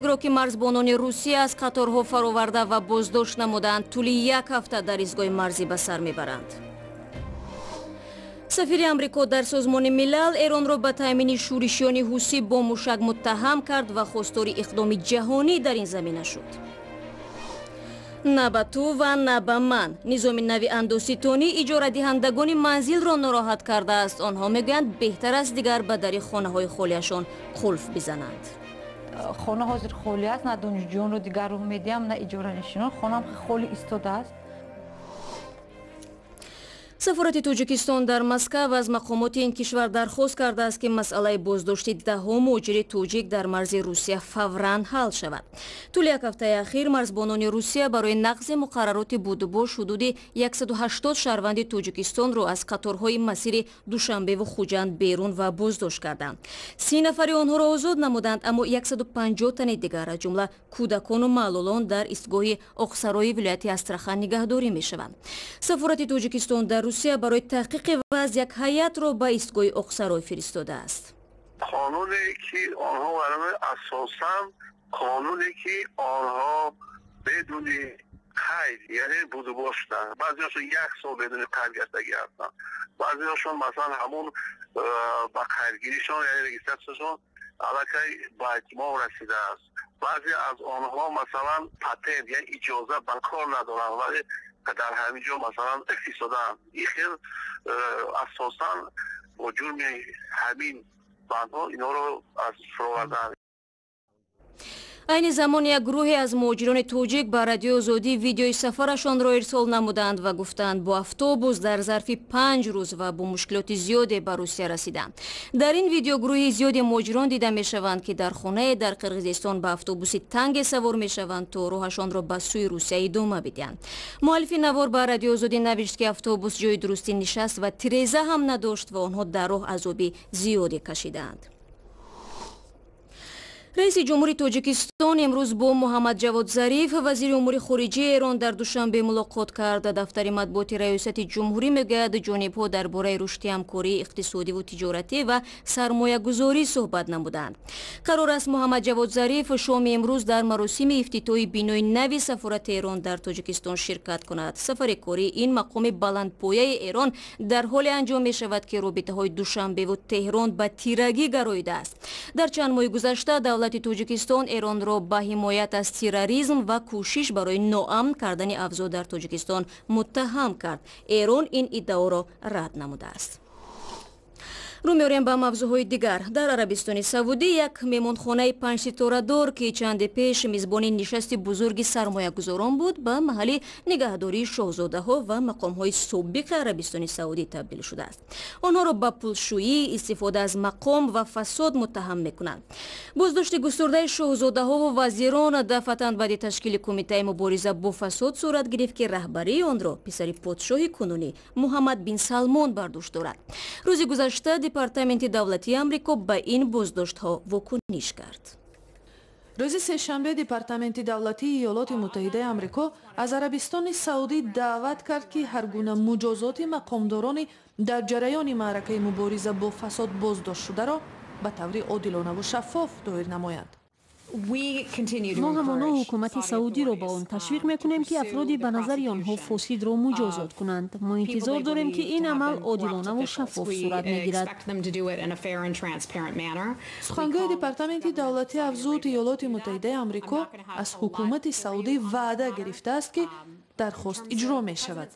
Тоҷикро, ки марзбонони Русия аз қаторҳо фароварда ва боздошт намуданд, тӯли як ҳафта дар истгоҳи марзӣ ба сар мебаранд. Сафири Амрико дар Созмони Милал Эронро ба таъмини шӯришиёни ҳусӣ бо мушак муттаҳам кард ва хостори иқдоми ҷаҳонӣ дар ин замина шуд. На ба ту ва на ба ман. Низоми нави андозситонӣ иҷорадиҳандагони манзилро нороҳат кардааст. Онҳо мегӯянд, беҳтар аст дигар ба дари хонаҳои холиашон қулф бизананд. Хона ҳозир холӣ аст. На донишҷӯёнро дигар роҳ медиҳам, на иҷоранишинон. Хонам холӣ истодааст. Сафорати Тоҷикистон дар Москав аз мақомоти ин кишвар дархост кардааст, ки масъалаи боздошти даҳҳо муҳоҷири тоҷик дар марзи Русия фавран ҳал шавад. Тӯли як ҳафтаи ахир марзбонони Русия барои нақзи муқаррароти будубош ҳудуди 180 шаҳрванди Тоҷикистонро аз қаторҳои масири Душанбеву Хуҷанд берун ва боздошт карданд. 30 нафари онҳоро озод намуданд, аммо 150 тани дигар, аз ҷумла кӯдакону маълулон, дар истгоҳи Оқсарои вилояти Астрахан нигаҳдорӣ мешаванд. Сафорати Тоҷикистон дар Русия барои таҳқиқи вазъ як ҳайатро ба истгоҳи Оқсарой фиристодааст. Қонуне ки онҳо асосан, қонуне ки онҳо бидуни қайд, яъне будубош шуданд, баъзеҳошон як сол бидуни қайд гаштагӣ ҳастанд, баъзеҳошон масалан ҳамун ба қайдгиришон, яъне регистрация шон аллакай ба итмом расидааст, баъзе аз онҳо масалан патент, яъне иҷоза ба кор надоранд, вале дар ҳамин ҷо масалан истодаанд. Ин хел асосан бо ҷурми ҳамин бандҳо инҳоро аз фуроварданд. Айни замон як гурӯҳе аз муҳоҷирони тоҷик ба Радиои Озодӣ видеои сафарашонро ирсол намуданд ва гуфтанд, бо автобус дар зарфи 5 рӯз ва бо мушкилоти зиёде ба Русия расиданд. Дар ин видео гурӯҳи зиёди муҳоҷирон дида мешаванд, ки дар хонае дар Қирғизистон ба автобуси танге савор мешаванд, то роҳашонро ба сӯи Русия идома бидиҳанд. Муаллифи навор ба Радиои Озодӣ навишт, ки автобус ҷои дурусти нишаст ва тиреза ҳам надошт ва онҳо дар роҳ азоби зиёде кашидаанд. Раиси ҷумҳури Тоҷикистон имрӯз бо Муҳаммадҷавод Зариф, вазири умури хориҷии Эрон, дар Душанбе мулоқот кард. Дафтари матбуоти раёсати ҷумҳурӣ мегӯяд, ҷонибҳо дар бораи рушди ҳамкории иқтисодиву тиҷоратӣ ва сармоягузорӣ суҳбат намуданд. Қарор аст, Муҳаммадҷавод Зариф шоми имрӯз дар маросими ифтитоҳи бинои нави сафорати Эрон дар Тоҷикистон ширкат кунад. Сафари кории ин мақоми баландпояи Эрон дар ҳоле анҷом мешавад, ки робитаҳои Душанбеву Теҳрон ба тирагӣ гароидааст. Дар чанд моҳи гузашта давлати Тоҷикистон Эронро ба ҳимоят аз терроризм ва кӯшиш барои ноамн кардани авзоъ дар Тоҷикистон муттаҳам кард. Эрон ин иддаоро рад намудааст. Рӯ меорем ба мавзӯъҳои дигар. Дар Арабистони Саудӣ як меҳмонхонаи панҷситорадор, ки чанде пеш мизбони нишасти бузурги сармоягузорон буд, ба маҳалли нигаҳдории шоҳзодаҳо ва мақомҳои собиқи Арабистони Саудӣ табдил шудааст. Онҳоро ба пулшӯӣ, истифода аз мақом ва фасод муттаҳам мекунанд. Боздошти густурдаи шоҳзодаҳову вазирон дафъатан баъди ташкили кумитаи мубориза бо фасод сурат гирифт, ки раҳбарии онро писари подшоҳи кунунӣ Муҳаммад бин Салмон бар дӯш дорад. Рӯзи гузашта Департаменти давлатии Амрико ба ин боздоштҳо вокуниш кард. Рӯзи сешанбе Департаменти давлатии Иёлоти Муттаҳидаи Амрико аз Арабистони Саудӣ даъват кард, ки ҳар гуна муҷозоти мақомдорони дар ҷараёни маъракаи мубориза бо фасод боздоштшударо ба таври одилонаву шаффоф доир намоянд. Мо ҳамоно ҳукумати Саудиро ба он ташвиқ мекунем, ки афроди ба назари онҳо фосидро муҷозот кунанд. Мо интизор дорем, ки ин амал одилонаву шаффоф сурат мегирад. Сухангӯи Департаменти давлатӣ афзуд, Иёлоти Муттаҳидаи Амрико аз ҳукумати Саудӣ ваъда гирифтааст, ки дархост иҷро мешавад.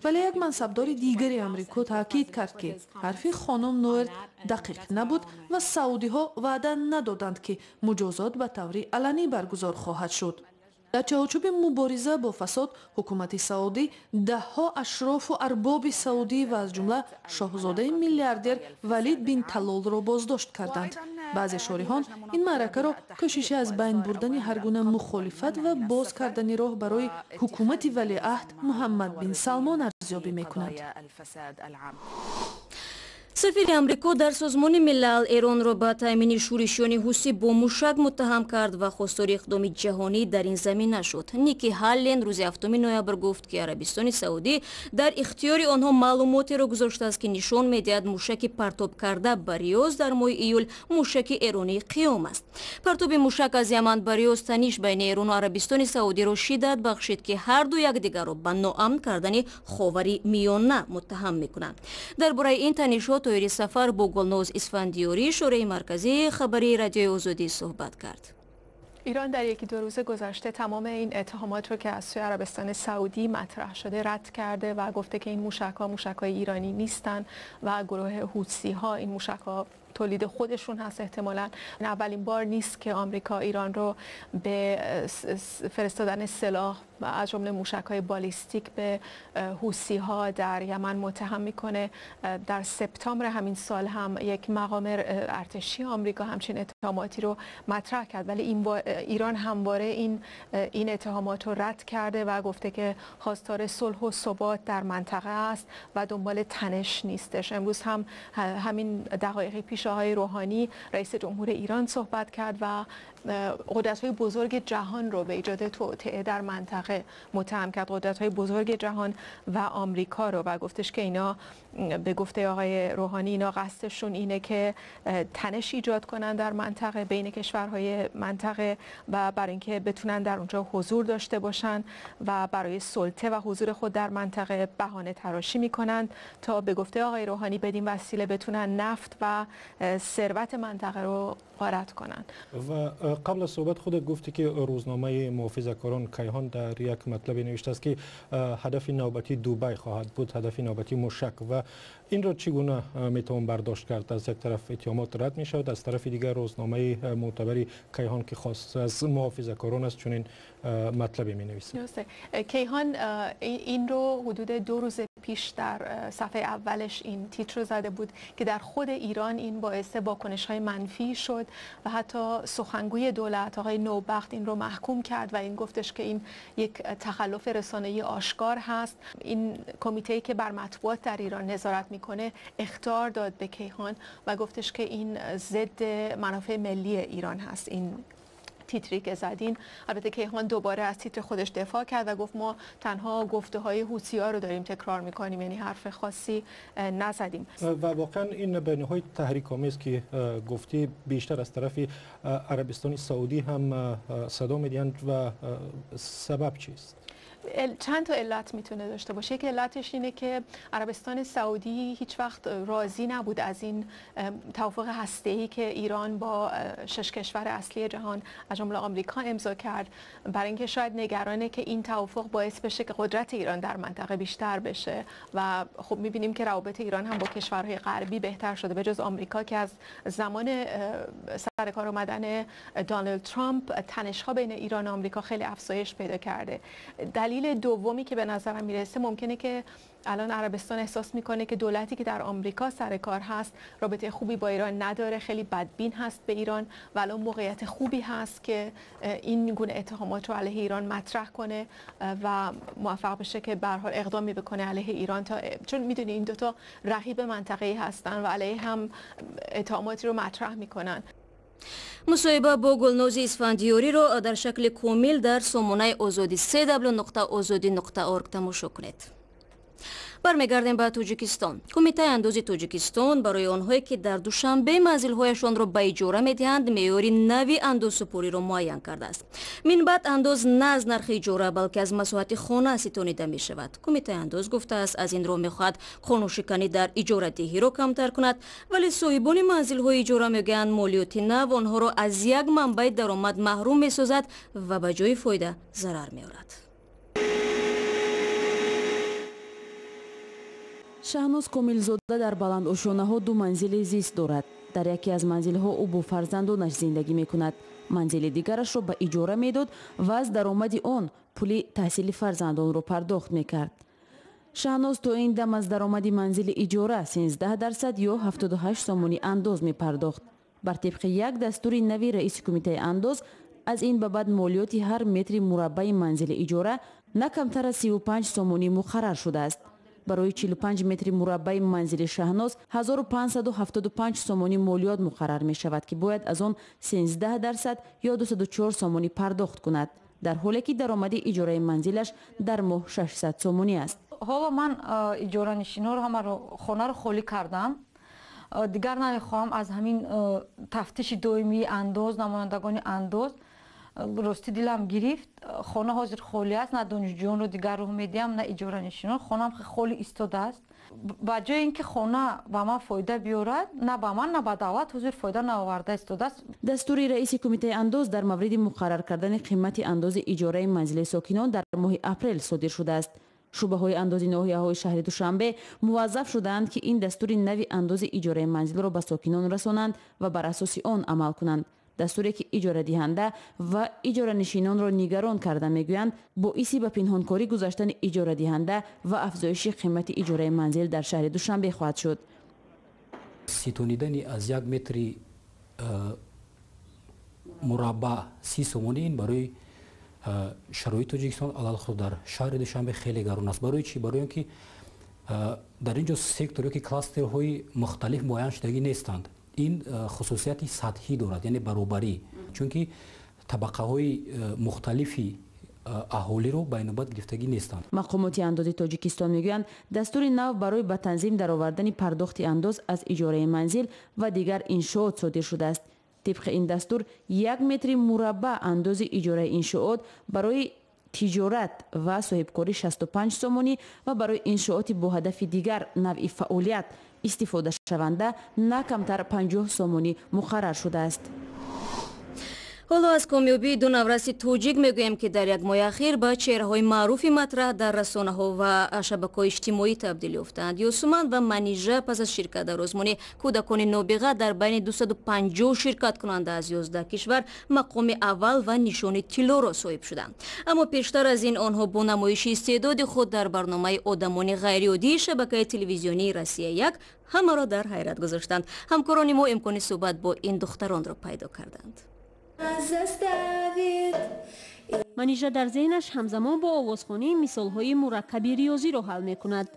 Вале як мансабдори дигари Амрико таъкид кард, ки ҳарфи хонум Нуэрт дақиқ набуд ва саудиҳо ваъда надоданд, ки муҷозот ба таври аланӣ баргузор хоҳад шуд. Дар чаҳорчӯби мубориза бо фасод ҳукумати Саудӣ даҳҳо ашрофу арбоби саудӣ ва аз ҷумла шоҳзодаи миллиардер Валид бин Талолро боздошт карданд. Баъзе шориҳон ин маъракаро кӯшиши аз байн бурдани ҳар гуна мухолифат ва боз кардани роҳ барои ҳукумати валиаҳд Муҳаммад бин Салмон арзёбӣ мекунанд. Сафири Амрико дар Созмони Милал Эронро ба таъмини шӯришиёни ҳусӣ бо мушак муттаҳам кард ва хостори иқдоми ҷаҳонӣ дар ин замина шуд. Ники Ҳаллен рӯзи 7 ноябр гуфт, ки Арабистони Саудӣ дар ихтиёри онҳо маълумотеро гузоштааст, ки нишон медиҳад, мушаки партобкарда ба Риёз дар моҳи июл мушаки эронии Қиём аст. Партоби мушак аз Яман ба Риёз таниш байни Эрону Арабистони Саудиро шиддат бахшид, ки ҳарду якдигарро ба ноамн кардани Ховари Миёна муттаҳам мекунанд. Дар бораи ин танишҳо Тоҳири Сафар бо Гулноз Исфандиёрӣ, шӯраи марказии хабарии Радиои Озодӣ, суҳбат кард. ایران در یکی دو روز گذشته تمام این اتهامات رو که از سوی عربستان سعودی مطرح شده رد کرده و گفته که این موشک‌ها موشک‌های ایرانی نیستن و گروه حوثی‌ها این موشک‌ها تولید خودشون هست. احتمالاً اولین بار نیست که آمریکا ایران رو به فرستادن سلاح و از جمله موشک‌های بالیستیک به حوثی‌ها در یمن متهم میکنه. در سپتامبر همین سال هم یک مقام ارتشی آمریکا همچین اتهاماتی رو مطرح کرد، ولی این ایران همواره این اتهامات رو رد کرده و گفته که خواستار صلح و ثبات در منطقه است و دنبال تنش نیستش. امروز هم همین دقایقی پیش آقای روحانی، رئیس جمهور ایران، صحبت کرد و قدرت‌های بزرگ جهان رو به ایجاد توطئه در منطقه متهم کرد، قدرت‌های بزرگ جهان و آمریکا رو، و گفتش که اینا، به گفته آقای روحانی، اینا قصدشون اینه که تنش ایجاد کنن در منطقه، بین کشورهای منطقه، و برای اینکه بتونن در اونجا حضور داشته باشن و برای سلطه و حضور خود در منطقه بهانه تراشی میکنن تا به گفته آقای روحانی بدین وسیله بتونن نفت و ثروت منطقه رو غارت کنن. و قبل از صحبت خودت گفتی که روزنامه محافظه‌کاران کیهان در یک مطلب نوشته است که هدف نوبتی دوبای خواهد بود، هدف نوبتی موشک، و این را چگونه میتوان برداشت کرد؟ از یک طرف اتهامات رد می شود، از طرف دیگر روزنامه معتبری کیهان که خاص از محافظه‌کاران است چنین مطلبی می نویسد. کیهان این رو حدود 2 روز پیش در صفحه اولش این تیتر رو زده بود که در خود ایران این باعث واکنش‌های منفی شد و حتی سخنگوی دولت آقای نوبخت این رو محکوم کرد و این گفتش که این یک تخلف رسانه‌ای آشکار هست. این کمیته‌ای که بر مطبوعات در ایران نظارت میکنه اخطار داد به کیهان و گفتش که این ضد منافع ملی ایران هست، این تیتری که زدین. البته کیهان دوباره از تیتر خودش دفاع کرد و گفت ما تنها گفته های حوثی‌ها رو داریم تکرار میکنیم، یعنی حرف خاصی نزدیم. و واقعا این بیانیه‌های تحریک آمیز که گفتی بیشتر از طرف عربستان سعودی هم صدا میدهند و سبب چیست؟ چند تا علت میتونه داشته باشه. یک علتش اینه که عربستان سعودی هیچ وقت راضی نبود از این توافق هسته‌ای که ایران با 6 کشور اصلی جهان از جمله آمریکا امضا کرد، برای اینکه شاید نگرانه که این توافق باعث بشه که قدرت ایران در منطقه بیشتر بشه و خب می‌بینیم که روابط ایران هم با کشورهای غربی بهتر شده، به جز آمریکا که از زمان سر کار آمدن دونالد ترامپ تنش‌ها بین ایران و آمریکا خیلی افزایش پیدا کرده. دلیل دومی که به نظرم میرسه، ممکنه که الان عربستان احساس میکنه که دولتی که در آمریکا سر کار هست رابطه خوبی با ایران نداره، خیلی بدبین هست به ایران و الان موقعیت خوبی هست که این گونه اتهامات رو علیه ایران مطرح کنه و موفق بشه که به هر حال اقدامی بکنه علیه ایران، تا چون میدونی این دوتا رقیب منطقه‌ای هستن و علیه هم اتهاماتی رو مطرح میکنن. مصاحبه با گلنوز اسفندیوری را در شکل کامل در سامانه آزادی cw.ozodi.org تماشا کنید. برمیگردیم به тоҷикистон. Кумитаи андози Тоҷикистон барои онҳое, ки дар Душанбе манзилҳояшонро ба иҷора медиҳанд, меъёри нави андозсупориро муайян кардааст. Минбаъд андоз на аз нархи иҷора, балки аз масоҳати хона ситонида мешавад. Кумитаи андоз гуфтааст, аз ин роҳ мехоҳад қонуншиканӣ дар иҷорадиҳиро камтар кунад, вале соҳибони манзилҳои иҷора мегӯянд, молиёти нав онҳоро аз як манбаи даромад маҳрум месозад ва ба ҷои фоида зарар меорад. Шаҳноз Комилзода дар баландошонаҳо 2 манзили зист дорад. Дар яке аз манзилҳо ӯ бо фарзандонаш зиндагӣ мекунад. Манзили дигарашро ба иҷора медод ва аз даромади он пули таҳсили фарзандонро пардохт мекард. Шаҳноз то ин дам аз даромади манзили иҷора 13% ё 78 сомонӣ андоз мепардохт. Бар тибқи як дастури нави раиси кумитаи андоз, аз ин ба баъд молиёти ҳар метри мураббаи манзили иҷора на камтар аз 35 сомонӣ муқаррар шудааст. Барои 45 метри мураббаи манзили Шаҳноз 1575 сомонӣ молиёт муқаррар мешавад, ки бояд аз он 13% ё 204 сомонӣ пардохт кунад, дар ҳоле ки даромади иҷораи манзилаш дар моҳ 600 сомонӣ аст. Ҳоло ман иҷоранишинҳоро ҳамаро хонаро холӣ кардам. Дигар намехоҳам аз ҳамин тафтиши доимии андоз, намояндагони андоз. Рости дилам гирифт. Хона ҳозир холӣ аст, на донишҷӯёнро дигар роҳ медиҳам, на иҷоранишинон. Хонаам холӣ истодааст. Ба ҷои ин ки хона ба ман фоида биёрад, на ба ман, на ба давлат ҳозир фоида наоварда истодааст. Дастури раиси кумитаи андоз дар мавриди муқаррар кардани қимати андози иҷораи манзили сокинон дар моҳи апрел содир шудааст. Шӯъбаҳои андози ноҳияҳои шаҳри Душанбе муваззаф шудаанд, ки ин дастури нави андози иҷораи манзилро ба сокинон расонанд ва бар асоси он амал кунанд. Дастуре ки иҷорадиҳанда ва иҷоранишинонро нигарон карда, мегӯянд, боиси ба пинҳонкорӣ гузаштани иҷорадиҳанда ва афзоиши қимати иҷораи манзил дар шаҳри Душанбе хоҳад шуд. Ситонидани аз як метри мураббаъ 30 сомонӣ ин барои шароити Тоҷикистон, алалхусус дар шаҳри Душанбе, хеле гарон аст. Барои чӣ? Барои он ки дар ин ҷо сектор ёки кластерҳои мухталиф муайян шудагӣ нестанд. Ин хусусияти сатҳӣ дорад, яъне баробарӣ, чунки табақаҳои мухталифи аҳолиро ба инобат гирифтагӣ нестанд. Мақомоти андози Тоҷикистон мегӯянд, дастури нав барои ба танзим даровардани пардохти андоз аз иҷораи манзил ва дигар иншоот содир шудааст. Тибқи ин дастур, як метри мураббаъ андози иҷораи иншоот барои тиҷорат ва соҳибкорӣ 65 сомонӣ ва барои иншооти бо ҳадафи дигар навъи фаъолият истифодашаванда на камтар 50 сомонӣ муқаррар шудааст. Ҳоло аз комёбии ду навраси тоҷик мегӯем, ки дар як моҳи ахир ба чеҳраҳои маъруфи матраҳ дар расонаҳо ва шабакаҳои иҷтимоӣ табдил ёфтанд. Ёсуман ва Манижа пас аз ширкат дар озмуни кӯдакони нобиға дар байни 250 ширкаткунанда аз 11 кишвар мақоми аввал ва нишони тиллоро соҳиб шуданд. Аммо пештар аз ин онҳо бо намоиши истеъдоди худ дар барномаи одамони ғайриоддии шабакаи телевизионии Россия 1 ҳамаро дар ҳайрат гузоштанд. Ҳамкорони мо имкони суҳбат бо ин духтаронро пайдо карданд. Манижа дар зеҳнаш ҳамзамон бо овозхонӣ мисолҳои мураккаби риёзиро ҳал мекунад.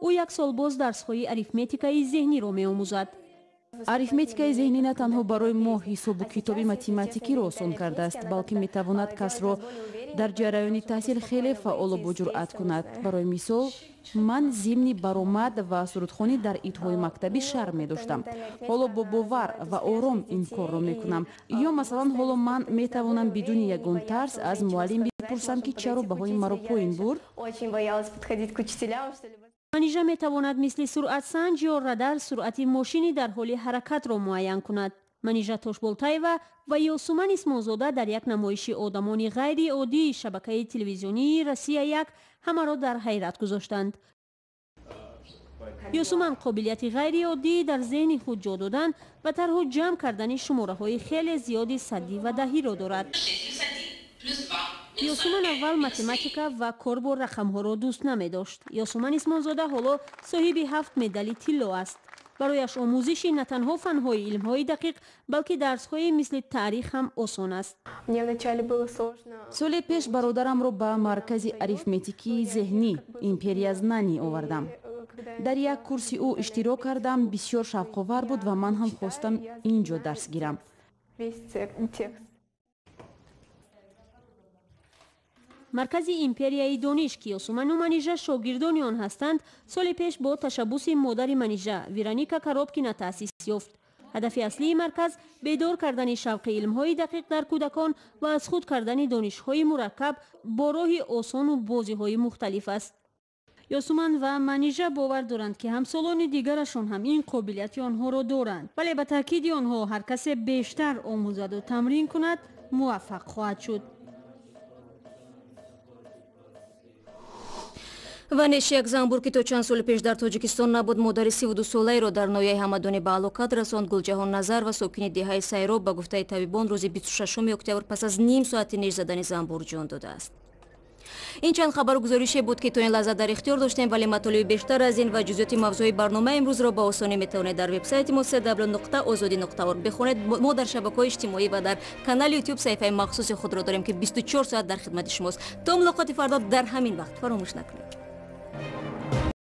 Ӯ як сол боз дарсҳои арифметикаи зеҳниро меомӯзад. Арифметикаи зеҳнӣ на танҳо барои мо ҳисобу китоби математикиро осон кардааст, балки метавонад касро дар ҷараёни таҳсил хеле фаъолу боҷуръат кунад. Барои мисол, ман зимни баромад ва сурудхонӣ дар идҳои мактабӣ шарм медоштам. Ҳоло бо бовар ва ором ин корро мекунам. Ё масалан, ҳоло ман метавонам бидуни ягон тарс аз муаллим бипурсам, ки чаро баҳои маро поин бурд. Манижа метавонад мисли суръатсанҷ ё радар суръати мошини дар ҳоли ҳаракатро муайян кунад. Манижа Тошболтаева ва Ёсуман Исмонзода дар як намоиши одамони ғайриоддии шабакаи телевизионии Россия 1 ҳамаро дар ҳайрат гузоштанд. Ёсуман қобилияти ғайриоддӣ дар зеҳни худ ҷо додан ва тарҳу ҷамъ кардани шумораҳои хеле зиёди садӣ ва даҳиро дорад. Ёсуман аввал математика ва кор бо рақамҳоро дӯст намедошт. Ёсуман Исмонзода ҳоло соҳиби 7 медали тилло аст. Барояш омӯзиши на танҳо фанҳои илмҳои дақиқ, балки дарсҳои мисли таърих ҳам осон аст. Соли пеш бародарамро ба маркази арифметикии зеҳнӣ Империя знаний овардам. Дар як курси ӯ иштирок кардам, бисёр шавқовар буд ва ман ҳам хостам ин ҷо дарс гирам. Маркази империяи дониш, ки Ёсуману Манижа шогирдони он ҳастанд, соли пеш бо ташаббуси модари Манижа Вероника Коробкина таъсис ёфт. Ҳадафи аслии марказ бедор кардани шавқи илмҳои дақиқ дар кӯдакон ва аз худ кардани донишҳои мураккаб бо роҳи осону бозиҳои мухталиф аст. Ёсуман ва Манижа бовар доранд, ки ҳамсолони дигарашон ҳам ин қобилияти онҳоро доранд, вале ба таъкиди онҳо ҳар касе бештар омӯзаду тамрин кунад, муваффақ хоҳад шуд. Ва неши як занбур, ки то чанд соли пеш дар Тоҷикистон набуд, модари 32-солаеро дар ноҳияи Ҳамадонӣ ба ҳалокат расонд. Гулҷаҳон Назар ва сокини деҳаи Сайроб ба гуфтаи табибон рӯзи 26 октябр пас аз ним соати неш задани занбур ҷон додааст. Ин чанд хабару гузорише буд, ки то ин лаҳза дар ихтиёр доштем, вале матолиби бештар аз ин ва ҷузъиёти мавзӯи барномаи имрӯзро ба осонӣ метавонед дар вебсайти мо www.ozodi.org бихонед. Мо дар шабакаҳои иҷтимоӣ ва дар канали YouTube саҳифаи махсуси худро дорем, ки 24 соат дар хидмати шумост. То мулоқоти фардо дар ҳамин вақт фаромӯш накунед.